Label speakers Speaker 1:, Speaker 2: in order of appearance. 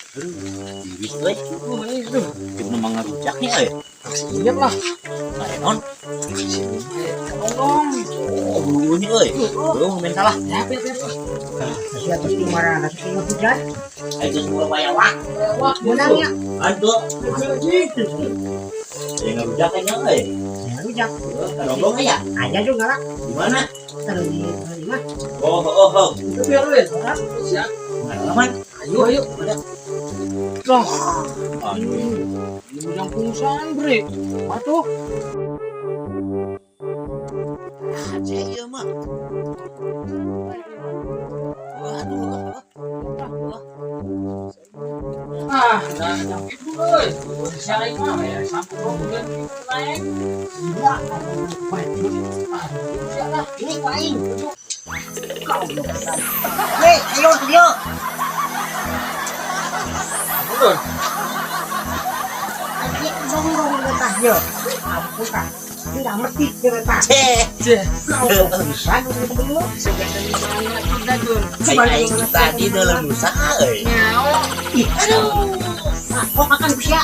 Speaker 1: Aduh, tiris euy.
Speaker 2: Aduh,
Speaker 1: Itu mah ngarujak nya euy.
Speaker 2: Iya lah.
Speaker 1: Aya naon?
Speaker 2: Tolong.
Speaker 1: Oh, bulunya euy. Belum main salah.
Speaker 2: Ya, ya, ya.
Speaker 3: Sia terus dimarahan, terus hujan.
Speaker 1: Ayo geus mulai bayawak.
Speaker 2: Wah,
Speaker 3: Menang ya.
Speaker 1: Aduh. Aya ngarujak nya euy.
Speaker 3: Ya rujak.
Speaker 1: Kadonggong aya.
Speaker 3: Aya juga lah.
Speaker 1: Di mana?
Speaker 3: Taruh di lima.
Speaker 1: Oh, oh, oh.
Speaker 2: Itu biar lu ya. Siap.
Speaker 1: Aman.
Speaker 2: Ayo, ayo. Loh,
Speaker 1: Aduh.
Speaker 2: ini bujang pungsan, Bre. Matuh.
Speaker 1: Aja ieu mah. Waduh.
Speaker 2: Ah, dah jam itu, euy. Bisa aing mah ya, sampai kemudian naik.
Speaker 3: Gila. Baju.
Speaker 2: Ah, siap lah.
Speaker 3: Ini ku aing. Kau Hei, ayo dia.
Speaker 2: Betul.
Speaker 3: Ini dong tah yo. Ampun tah. Ini nggak ngerti dia tah.
Speaker 1: Ceh.
Speaker 2: Ceh.
Speaker 3: Kau bisa dulu.
Speaker 2: Sebenarnya mana kita, Jun?
Speaker 1: Aing tadi dalam usaha euy.
Speaker 2: Nyawa.
Speaker 3: Ih, aduh. Nah, kok makan sia?